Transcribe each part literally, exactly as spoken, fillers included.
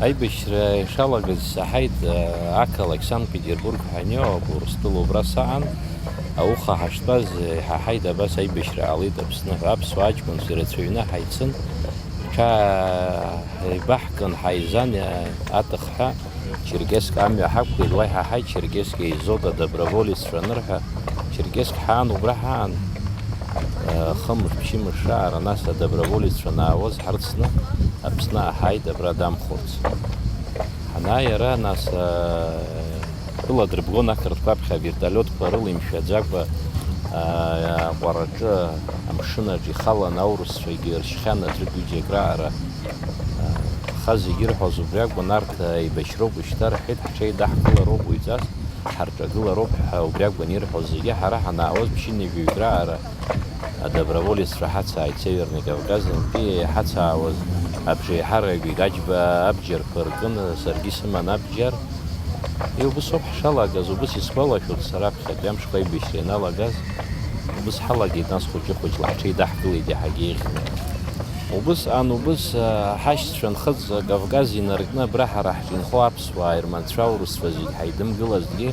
Аибашьра ишалагаз исаҳаит, ақалақь Санкт-Петербург ҳәа аниоуа, Урыстәыла убра саан, ауха ҳаштәаз иҳаҳаит, абас аибашьра ҟалеит Аԥсны ҳәа, аԥсуа аҷкәынцәа ирацәаҩны ҳаицын, ҽа еибаҳкын ҳаизан, атыхҳәа Черкесск амҩа ҳақәлеит, уа иҳаҳаит Черкесск еизоуп адоброволеццәа анырҳәа, Черкесск ҳаан, убра ҳаан, хымш-ԥшьымш раара, нас адоброволеццәа анаауаз ҳрыцны Аԥсны ааҳаит абра дамхәырц. Ҳанааи ара, нас, тәыла дрыбгон ақырҭқәа аԥхьа авертолиотқәа рыла имшәаӡакәа, аҟәараҿы, амшынаҿ ихалан аурысцәагьы ршьхьан аӡәык-ҩыџьак раара. Аха зегьы ирҳәоз убри акәын, арҭ еибашьроуп, ушьҭа рҳәеит, ҳҽеидаҳкылароуп уаҩҵас, ҳарҿагылароуп ҳәа убри акәын ирҳәоз зегьы, ҳара ҳанаауаз ԥшьынҩажәаҩык раара. Адоброволеццәа ҳацааит Северный Кавказынтәи, иҳацаауаз абжеиҳарак Гаџьба абџьарқәа ркын, саргьы исыман абџьар. Иубыс ауп ҳшалагаз, убыс исгәалашәоит сара аԥхьатәи амшқәа аибашьра ианалагаз, убыс ҳалагеит, нас хәыҷы-хәыҷла ҳҽеидаҳкылеит иаҳагьы еиӷьны. Убысҟан убыс, ҳашьцәа нхыҵ Кавказ инаркны абра ҳара ҳҿы инхо аԥсуаа, ерманцәа, аурысцәа зегь ҳаидымгылазҭгьы,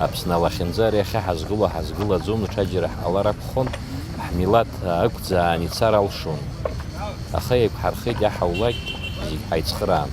Аԥсны алахьынҵа ари ахьы ҳазгыло ҳазгылаӡом, ҽаџьара ҳҟалар акәхон, ҳмилаҭ ықәӡаан ицар алшон. Аха еиқәҳархеит, иаҳаулак зегь ҳаицхыраан.